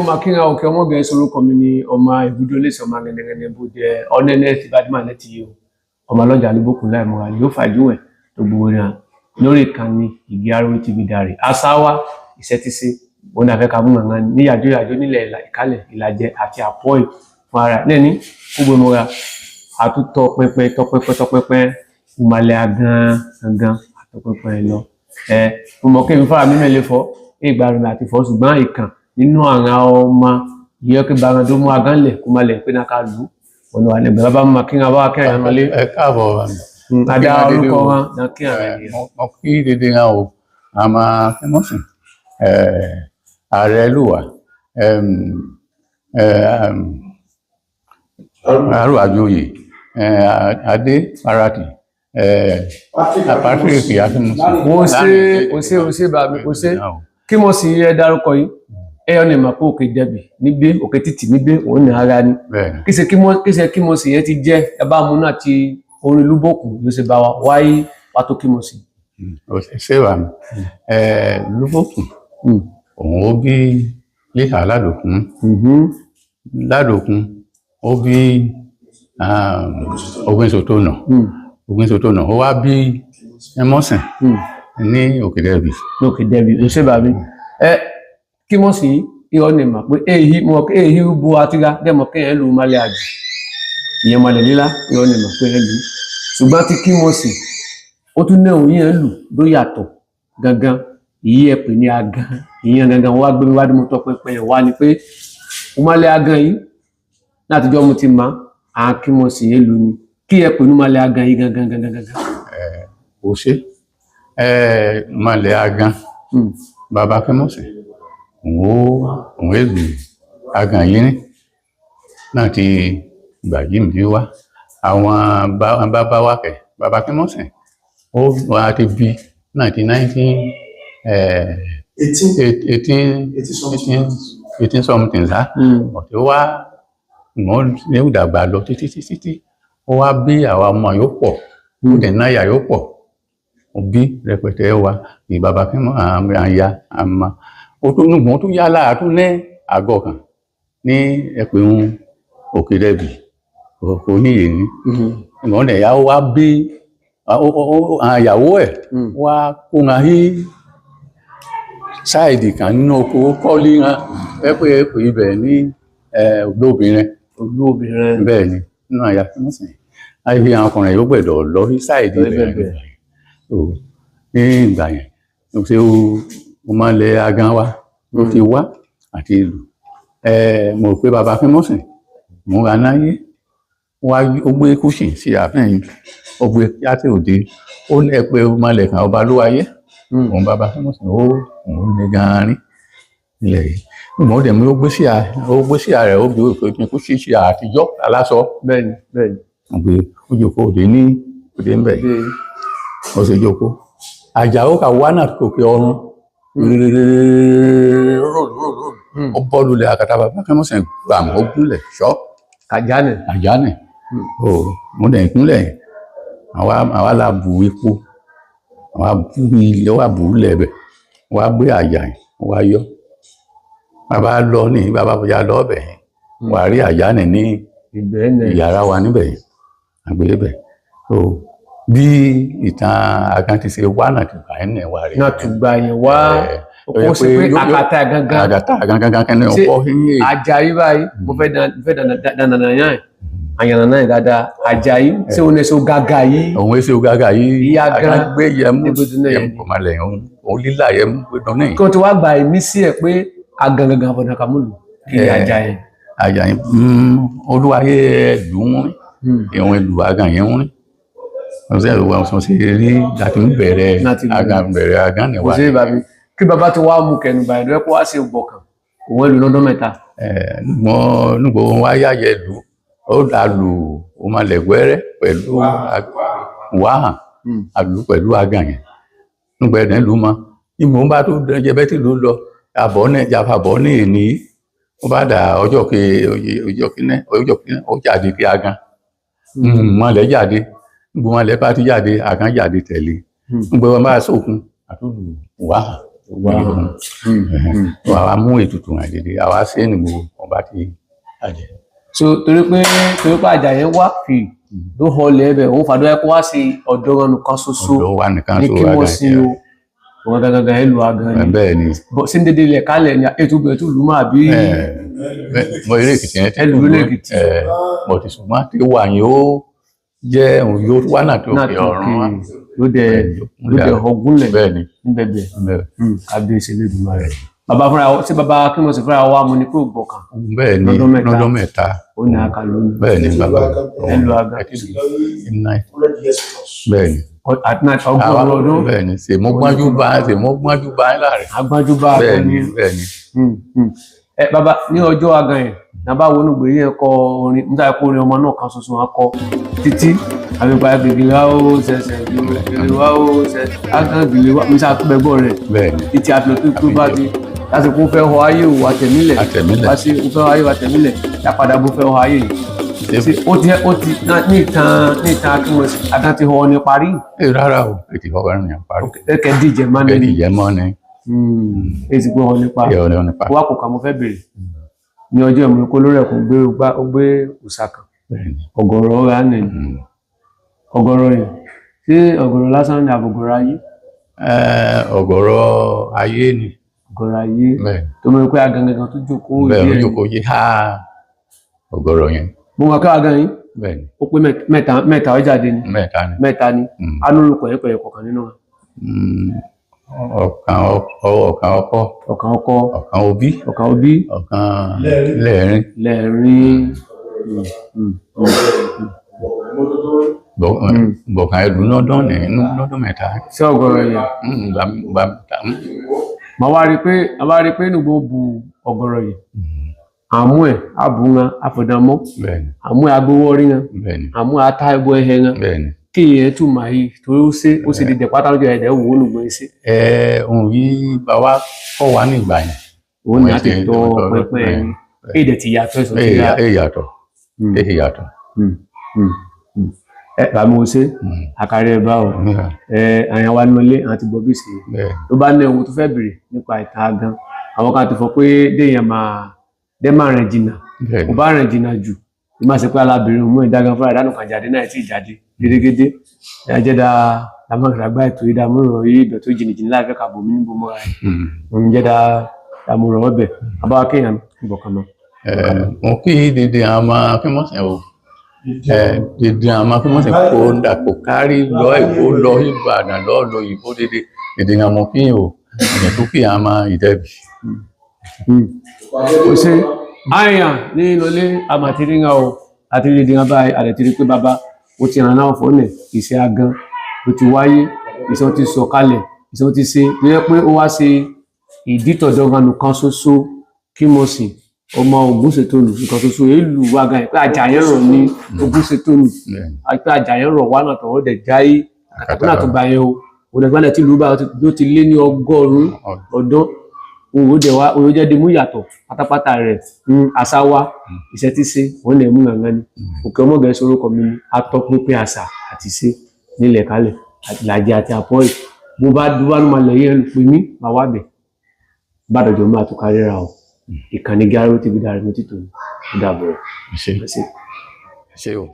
Máa kíra òkè ọmọge sorúkọ mi ní ọmọ ibùdó lẹsẹ ọmọ gẹnẹgẹnẹ bó jẹ ọnẹnẹ ti bá dìmọ lẹtì yìí o. Ọmọ ọlọjà ní bókun láì múra yóò fàájúwẹ tó gbowó náà lórí ìkànnì Ìgè Àròyé TV Diary àṣà wa iṣẹ́ ti ṣe òun àfẹ́ ká mú ngàn ní yàjóyàjó nílẹ̀ Ìkálẹ̀, Ìlàjẹ àti Àpọ́ì fún ara náà ní gbogbo múra àtúntọ̀ pẹpẹ tọpẹpẹ tọpẹpẹ ìmàlẹ̀ àgàn gangan àtọpẹpẹ lọ. Ẹ mo mọ̀ kí èmi fúnra mi mẹ́lẹ̀ fọ́ ìgbà rẹ̀ àti fọ́, ṣùgbọ́n ìkàn nínú àwọn ọmọ ìyẹ́ kí bàrán tó mú agán lẹ̀ kó má lẹ̀ pé náà ká lù ú ọ̀nà àlẹ́gbẹ̀ẹ́ bàbá mọ̀ kí wọn bá kẹrin àwọn ilé. Ẹ káàbọ̀. Adá orúkọ wọn náà kí àwọn ènìyàn. Mo kí dédé náà o. Àmà fẹmọsìn ààrẹ lùwà arúgbó adé farati Patrick Akínmùsìn. Wọ́n ṣe ó ṣe ó ṣe bàbí ó ṣe kí mo sì yẹ dárúkọ yìí ẹ ọ ní mà pé òkè dẹbì níbí, òkè títì níbí, òun ní ara ni. Bẹ́ẹ̀ni. Kí ṣe kí mo sì yẹ ti jẹ ẹ bá mú náà ti orin lúbọ̀kù ló ṣe bá wa wáyé pàtó kí mo sì. Ó ṣe wà mí lúbọ̀kù òun ó bí léhà ládòkun. Ládòkun ó bí Ògúnṣòtónà. Ògúnṣòtónà ó wá bí Ẹmọ́sìn ní Òkè Dẹ̀bì. Lókè dẹbì, ó ṣe bàbí ẹ kí mo sì irọ́ ní mà pé èyí mo kí èyí bu àtìgá dẹ́mọ̀ kí ẹ lù malẹ̀ àjù ìyẹn malẹ̀ lílá irọ́ ní mà pé ẹ lù, ṣùgbọ́n tí kí mo sì ó tún ní òun yẹn lù ló yàtọ̀ gangan. Ìyí ẹ pè ní agan ìyẹn gangan wá gbé mi wá dé mo tọ pẹpẹ ẹ wá ni pé malẹ̀ agan yìí látijọ́ mo ti mọ̀ à kí mo sì yẹn lù ni kí ẹ pè ní malẹ̀ agan yìí gangan gangan gangan. Ó ṣe malẹ̀ agan. Bàbá Kẹ́mọ́sìn òun ó òun èlù agan yìí ní náà ti gbà yìí mi wá àwọn bàbá wa kẹ. Bàbá Kẹ́mọ́sìn ó wà ti bí náà ti nineteen 18 eighteen 80 something. 18 something sá. Ọ̀tí wá wọ́n ní ìdàgbà lọ títí títí tí ó wá bí àwa ọmọ yóò pọ̀, ó dẹ̀ náyà yóò pọ̀, ó bí rẹpẹtẹ wa ní bàbá kí mọ́ àyà àmà ó tún nùgbọ́n tó yá lára tún ní àgọ́ kan ní ẹ̀pẹ̀hún Òkè Dẹ̀bì kò níyè ní ìgbọ́n dẹ̀ yá ó wá bí àyàwó ẹ̀ wá kó wọn hí sáìdì kan nínú oko kọ́lé wọn ẹ pé ibẹ̀ ní olóbìnrin. Olú obìnrin. Bẹ́ẹ̀ ni nínú àyà fúnṣìn àìfi àwọn ọkùnrin yóò gbẹ̀dọ̀ lọ sí sáìdì Lọ ibẹ̀. ibẹ̀. So, ní ìgbà yẹn mo ṣe ó máa ń lẹ agan wa ló ti wá àti ìlú mo rò pé bàbá Fẹ́mọ́sìn mo ra náyé wá, ó gbé kùsìn sí ààfin, ó gbé yàtọ̀ òde, ó ní ẹ pé ó máa lẹ̀ kàn ọba ló wáyé. Òun bàbá Fẹ́mọ́sìn ó òun ní gan-an rí ilẹ̀ yìí ìgbọ́n dẹ̀ mú ó gbé sí ààrẹ, ó gbé òfin kùsì sí àtijọ́ aláṣọ. Bẹ́ẹ̀ni bẹ́ẹ̀ni. Ó gbé, ó jókòó òde ní òde ń bẹ̀. Ó sì jókòó Àjàó kà wá náà kòkè ọrùn ó bọ́ lulẹ̀ àkàtà bàbá Fẹ́mọ́sìn gbàm, ó gúnlẹ̀ ṣọ́. Kàjánì. Àjánì ó mo dẹ̀ ìkúnlẹ̀ àwa la bu epo, àwa bu ilẹ̀ wa bù ú lẹ̀ bẹ̀ wá gbé àjà yẹn wá yọ bàbá lọ ní bàbá bóyá lọ ọbẹ̀ yẹn wà á rí àjánì ní ìgbẹ́ nẹ̀. Ìyàrá wa níbẹ̀ yẹn àgbélébẹ̀ so bí ìtàn àgàn ti ṣe wá náà ti gbà ẹ́ nẹ̀ wá rí. Náà tún gba yẹn wá. Ẹ ó sì pé yóò- àkàtà gangan. Àgàtà gangan kẹ́ni Ṣé ọkọ yín. Àjàyí báyìí mo fẹ́ dandan yàn àyànnà yẹn dáadáa. Àjàyí ṣé òun ẹ̀ṣọ́ gàgà yìí? Òun èsì ògàgà yìí. Ìyá gan. Àgàn gbé yẹmú. Níbo tí náà yẹmú yẹn kò má lẹ̀ òun lílà yẹmú gbé dán ní. Kí wọ́n ti wá gba ìmísí ẹ̀ pé àgàn gangan fọ̀nà kàmúlù kí ni Àjàyí. Àjàyí olúwayé lù ú ìwọ̀n ìlú àgàn yẹn ń rí ọ̀sẹ̀ ìwọ̀n ọ̀sán ṣe rí láti ń bẹ̀rẹ̀. Láti bẹ̀rẹ̀. Àgàn bẹ̀rẹ̀ àgàn ní Kò wa. sí bàbí kí bàbá ti wá mú kẹnu báyìí lọ́pọ̀ wá sí ọgbọ̀kàn òun ẹlù lọ́dún 3. Nígbò wọn wá yáyẹ lù ó dà lù ó máa lẹ̀ wẹ́rẹ́ pẹ̀lú wàhán àlù pẹ̀lú àgàn yẹn nígbà ẹ̀dẹ̀ lù mọ́ ìmọ̀ ń bá tó jẹ bẹ́ẹ̀ tí ló lọ àbọ̀ ní jàfàbọ̀ ní èní ó bá dà ọjọ́ ke ọjọ́ kíní ọjọ́ kíní ó jáde kí àgàn mọ̀lẹ́ jáde. Nígbà mọ̀lẹ́ bá ti jáde, àgàn jáde tẹ̀lé. Nígbà wọn bá sókun àtúndù wàhán. Àwa mú ètùtù hàn dédé, àwa ṣe é ní gbogbo ọba tí àjẹ́. So torí pé àjà yẹn wá fi ló họlẹ̀ ẹbẹ̀ òun fàdó ẹ kó wá sí ọ̀dọ́ wọn nìkan ṣoṣo Ọ̀dọ̀ wa nìkan ní tó kí wà wọ́n gan sí o wọn gangan ẹ lu agan ni. Bẹ́ẹ̀ ni. Bọ́ sí dédé ilẹ̀ kálẹ̀ ni ètò ìbẹ̀rẹ̀ tó lù máa bí. Mo eré Èkìtì yẹn ti Ẹ lù ú lÉkìtì. Mo ti ṣùgbọ́n tí wà yín ó jẹ́ òun yóò wá náà tó náà fi tó ọ̀run wá. Ló dẹ̀ ọgúnlẹ̀ Bẹ́ẹ̀ ni. níbẹ̀bẹ̀. Bẹ́ẹ̀. Kábíyèsí Elédùmarè. Bàbá fúnra ṣé bàbá kí wọ́n sì fúnra wa mú ni pé ògbọ̀kàn Bẹ́ẹ̀ ni. Lọ́dún mẹ́ta. Lọ́dún mẹ́ta. Ó ní àkàlù ní. Bẹ́ẹ̀ ni bàbá. Ẹ lu agan. 100 years plus. Bẹ́ẹ̀ ni. Àti náà ọgọ́rùn-ún ọdún. Bẹ́ẹ̀ ni, sèmó gbájú bá láàrin. Agbájúbá Bẹ́ẹ̀ agan ni. ni. Bẹ́ẹ̀ ni. Ẹ bàbá, ní ọjọ́ agan yẹn nàbà wọnú gbé yẹn kọ orin nígbà kó orin ọmọ náà kan ṣoṣo wọn kọ títí àbípa gègé wa ó ṣẹ̀ṣẹ̀ gègé wa ó ṣẹ̀ṣẹ̀ agan gègé wa musa gbẹgbọ rẹ Bẹ́ẹ̀ ni. títí àfihàn tó tó bá ti lásìkò fẹ́ họ ayé òwò àtẹ̀mílẹ̀. Àtẹ̀mílẹ̀. Wá sí ó fẹ́ họ ayé òwò àtẹ̀mílẹ̀ yàpadà bó fẹ́ họ ayé yìí. Ṣé ó ti ní ìtàn akínwọ̀nsì agan ti họ ní parí? Ẹ rárá o, ètò ìfọwọ́ rìn yàn parí. Ẹ̀kẹ́ díje máa ń Bẹ́ẹ̀ ni ní ìyẹn mọ́ ni. Èsì pé họ nípa Ìyẹn ò ní pa. Wá kò kà mo fẹ́ bèrè ní ọjọ́ ìmúlò kó lórí ẹ̀kún gbé ó gbé òòṣà kan. Bẹ́ẹ̀ ni. Ọ̀gọ̀rọ̀ ọ̀rá nì ọ̀gọ̀rọ̀ yẹn, ṣé ọ̀gọ̀rọ̀ lásán ni àbọ̀gọ̀rọ̀ ayé? Ọ̀gọ̀rọ̀ ayé ni. Ọ̀gọ̀rọ̀ ayé. Bẹ́ẹ̀. Tó mọ̀ pé agan gangan tó jókòó Bẹ́ẹ̀ ìdí ló ẹ̀ jókòó yé ha ọ̀gọ̀rọ̀ yẹn. Mo mọ̀ pé agan yìí Bẹ́ẹ̀ ni. ó pé mẹ́ta mẹ́ta ó jáde ni. Mẹ́ta ni. Mẹ́ta ni. Anúlùkọ̀ yẹn pẹ̀lú kọ̀ọ̀kan nínú wọn. Ọ̀kan ọ̀kan ọkọ. Ọ̀kan ọkọ. Ọ̀kan òbí. Ọ̀kan òbí. Ọ̀kan lẹ́ẹ̀rin. Lẹ́ẹ̀rin. Bọ̀kan ẹlú lọ́dún ní lọ́dún mẹ́ta. Sí ọ̀gọ̀rọ̀ yẹn. Gbà ta. Màá wá rí i pé màá wá rí i pé inú gbogbo ọ̀gọ̀rọ̀ yìí àmú ẹ̀ àbúrán àfọ̀dàmọ́ Bẹ́ẹ̀ ni. àmú ẹ̀ agbowó orí yẹn Bẹ́ẹ̀ ni. àmú ẹ̀ ata ẹbọ ẹhẹ yẹn Bẹ́ẹ̀ ni. kí ìyẹn tún máa yí torí ó ṣe dídẹ̀ pátá lójú ẹ̀dẹ̀ wò ó nùgbọ́n ṣe. Ẹ ohun yìí bá wa kọ́ wa nígbà yẹn. Òun ni a ti Wọ́n tọ́ tọ́ pẹpẹ pẹpẹ. èdè ti yàtọ̀ ẹ̀sọ́ ti yà. Ẹ yàtọ̀, ẹ yàtọ̀. Ẹ bàbá mi ò ṣe àkàrẹ ẹ bá o ẹ àyàn wa nínú ilé àti gbọ́ bí ṣe ló bá ní ohun tó fẹ́ bèrè nípa ìta gan, àwọn kan ti fọ pé déèyàn máa dé máa rìn jìnnà Bẹ́ẹ̀ kò ni. bá rìn jìnnà jù bí máa ṣe pé alábìrin òun mú ìdágan fúnra ìdánù kan jáde náà tí ì jáde gédégédé ẹ jẹ́ da dàmọ́gàgbà ètò ìdààmúrọ̀ yìí ibẹ̀ tó jìnnì jìnnì láìpẹ́ kà bòmí níbo mọ́ra ẹ̀ ń jẹ́ da dàmúrọ̀ ọbẹ̀ abáwá kéèyàn bọ̀ kan mọ́. Mo kí dédé àwọn ọmọ akínmọ̀sẹ̀ o, dédé àwọn ọmọ akínmọ̀sẹ̀ kó ń dà kó kárí lọ Èkó lọ Ìbàdàn lọ lọ ìbò dédé dédé àwọn ọmọ kí o ẹ̀yẹ tó kí àwọn ọmọ Ìdẹ́bì. Kò ṣe àyàn ní ilé àmàtìrìngà o àti rí dìgbà báyìí àdẹ̀tìrí pé bàbá ó ti ràn náà fọ́nẹ̀ ìṣe agan ó ti wáyé, ìṣe ó ti sọ kalẹ̀, ìṣe ó ti ṣe tó yẹ pé ó wá ṣe ìdítọ̀dọ̀ganu kan ṣoṣo kí mo sì ọmọ Ògúnṣetòlù nǹkan ṣoṣo èlù wa gan pé Àjàyẹ̀rọ̀ ní Ògúnṣetòlù pé Àjàyẹ̀rọ̀ wà náà tọ̀wọ́ dẹ̀ jáyé àkàtúntò náà tó gbà yẹn o òdàgbàlẹ̀ tí ìlú bá ló ti lé ní 100 ọdún òun ó dẹ̀ wá òun ó jẹ́ di mú yàtọ̀ pátápátá rẹ̀ àṣà wa iṣẹ́ tí ṣe òun lè mú gangan ni òkè ọmọgẹ̀ sorúkọ mi ni atọ́pinpin àṣà àti ṣe nílẹ̀ kálẹ̀ àti làjẹ àti àpọ́ì bó bá dúbá ló máa lẹ̀ yẹn pè mí máa wá bẹ̀ bá dọ̀jọ́ máa tó kárí ra o ìkànnì Garo TV dàrí mo ti tò ní ó dàbọ̀. Ṣe Ẹ ṣé. ṣe o.